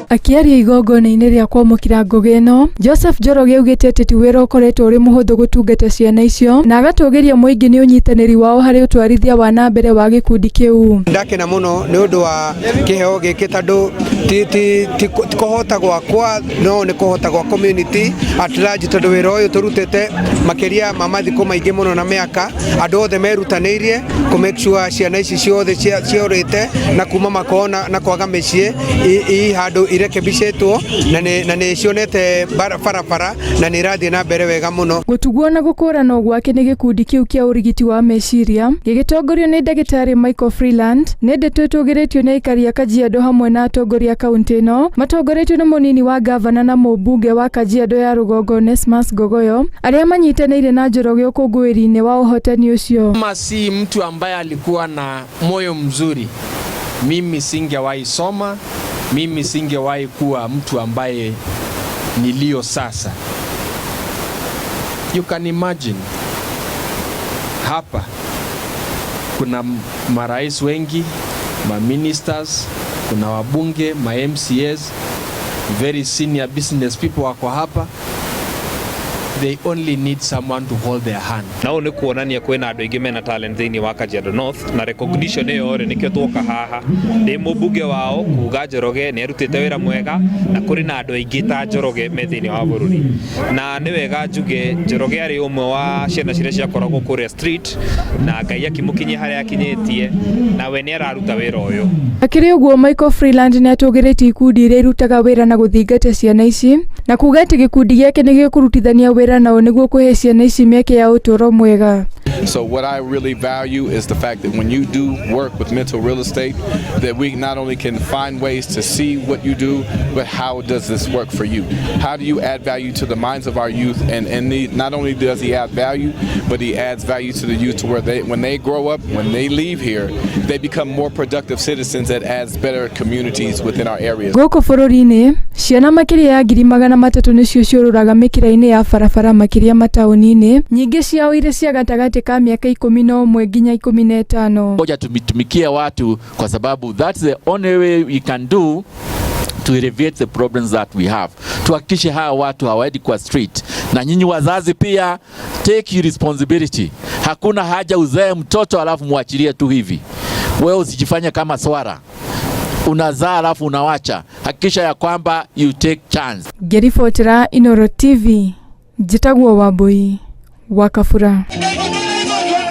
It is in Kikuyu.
Akĩaria igongona-inĩ rĩa kwamũkĩra ngũgĩ ĩno, Joseph Njoroge augĩte atĩ ti wĩra ũkoretwo ũrĩ mũhũthũ gũtungata ciana icio na agatũgĩria mũingĩ nĩ ũnyitanĩri wao harĩ ũtwarithia wa na mbere wa gĩkundi kĩu. Ndakena mũno nĩ ũndũ wa kĩheo gĩkĩ tondũ ti kũhota gwakwa no nĩ kũhota gwa community at large, tondũ wĩra ũyũ tũrutĩte makĩria ma mathikũ maingĩ mũno na mĩaka, andũ othe merutanĩirie kũ make sure ciana ici ciothe ciorĩte na kuma makoo na kwaga mĩciĩ i handũ irekebicĩtwo na nĩ cionete barabara na nĩ irathiĩ na mbere wega mũno. Gũtugwo na gũkũranwo gwake nĩ gĩkundi kĩu kĩa ũrigiti wa meciria gĩgĩtongorio nĩ ndagĩtarĩ Michael Freeland nĩ ndeto ĩtũgĩrĩtio nĩ aikari a Kajiado hamwe na atongoria a kaunti ĩno matongoretio nĩ mũnini wa ngavana na mũmbunge wa Kajiado ya rũgongo Onesmus Ngogoyo, arĩa manyitanĩire na Njoroge ũkũngũĩri-inĩ wa ũhotani ũcio. Kama si mtu ambaye alikuwa na moyo mzuri, mimi singewahi soma, mimi singewahi kuwa mtu ambaye nilio sasa. You can imagine, hapa kuna marais wengi, ma ministers, kuna wabunge, ma MCAs, very senior business people wako hapa. They only need someone to hold their hand. Na ũũ nĩ kuonania kwĩna andũ aingĩ mena talent thĩinĩ wa Kajiado North, na recognition ĩyo rĩ, nĩkĩo twoka haha ndĩ mũmbunge wao kuga Njoroge nĩ arutĩte wĩra mwega na kũrĩ na andũ aingĩ ta Njoroge me thĩinĩ wa bũrũri. Na nĩ wega njuge Njoroge arĩ ũmwe wa ciana ciria ciakoragwo kũrĩa street, na Ngai akĩmũkinyia harĩa akinyĩtie, na we nĩ araruta wĩra ũyũ. Akĩrĩ ũguo, Michael Freeland nĩ atũgĩrĩtie ikundi iria irutaga wĩra na gũthingata ciana ici na kuga atĩ gĩkundi gĩake nĩ gĩkũrutithania wĩra nao nĩguo kũhe ciana ici mĩeke ya ũtũũro mwega. So what I really value is the fact that when you do work with Mental Real Estate, that we not only can find ways to see what you do, but how does this work for you? How do you add value to the minds of our youth? And not only does he add value, but he adds value to the youth to where they, when they grow up, when they leave here, they become more productive citizens that adds better communities within our areas. Gũkũ bũrũri-inĩ, ciana makĩria ya 300,000 nĩcio ciũrũraga mĩkĩra-inĩ ya barabara, makĩria mataũni-inĩ, nyingĩ ciao irĩ cia gatagatĩ ka mĩaka 11 nginya 15. Ngoja tumitumikie watu kwa sababu that's the only way we can do to alleviate the problems that we have. Tuhakikishe hawa watu hawaendi kwa street, na nyinyi wazazi pia take your responsibility. Hakuna haja uzae mtoto alafu muachilie tu hivi. Wewe usijifanye kama swara, unazaa alafu unawacha. Hakikisha ya kwamba you take chance. Ngĩribotera Inooro TV, njĩtagwo Wambui wa Kabura.